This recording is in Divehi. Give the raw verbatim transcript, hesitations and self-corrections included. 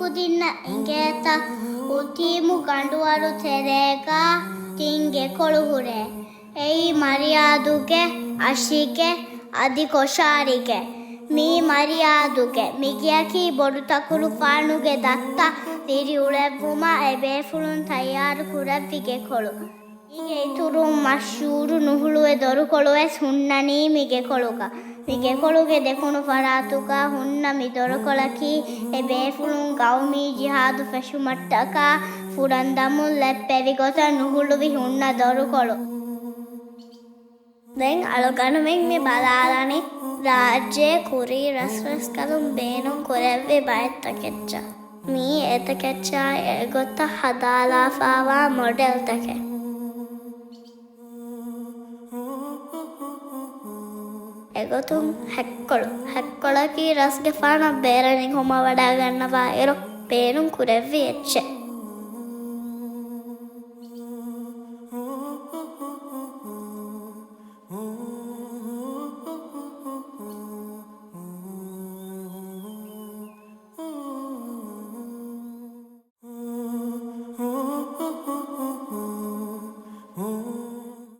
ކުދިންނަށް އިނގޭތަ؟ އުތީމު ގަނޑުވަރު ތެރޭގަ ތިން ގެކޮޅު ހުރޭ. އެއީ މަރިޔާދުގެ، އަށިގެ އަދި ކޮށާރިގެ. މީ މަރިޔާދުގެ. މިގެއަކީ ބޮޑުތަކުރުފާނުގެ ދައްތަ ދިރިއުޅެއްވުމަށް އެބޭފުޅުން ތައްޔާރު ކުރެއްވި ގެކޮޅު. މީގެ އިތުރުން މަޝްހޫރު ނުހުޅުވެ ދޮރުކޮޅުވެސް ހުންނަނީ މި ގެކޮޅުގަ. މި ގެކޮޅުގެ ދެކުނު ފަރާތުގަ ހުންނަ މި ދޮރުކޮޅަކީ އެ ބޭފުޅުން ގައުމީ ޖިހާދު ފެށުމަށްޓަކާ ފުރަންދަމުން ލެއްޕެވި ގޮތަށް ނުހުޅުވި ހުންނަ ދޮރުކޮޅު. ދެން އަޅުގަނޑުމެން މި ބަލާލަނީ ރާއްޖޭ ކުރީ ރަސްރަސްކަލުން ބޭނުން ކުރެއްވި ބައެއް ތަކެއްޗާ. މީ އެތަކެއްޗާ އެގޮތަށް ހަދާލާފާވާ މޮޑެލްތަކެއް. އެގޮތުން ހަތްކޮޅު. ހަތްކޮޅަކީ ރަސްގެފާނަށް ބޭރަށް ނިކުމަށް ވަޑައިގަންނަވާ އިރު ބޭނުން ކުރެއްވި އެއްޗެއް.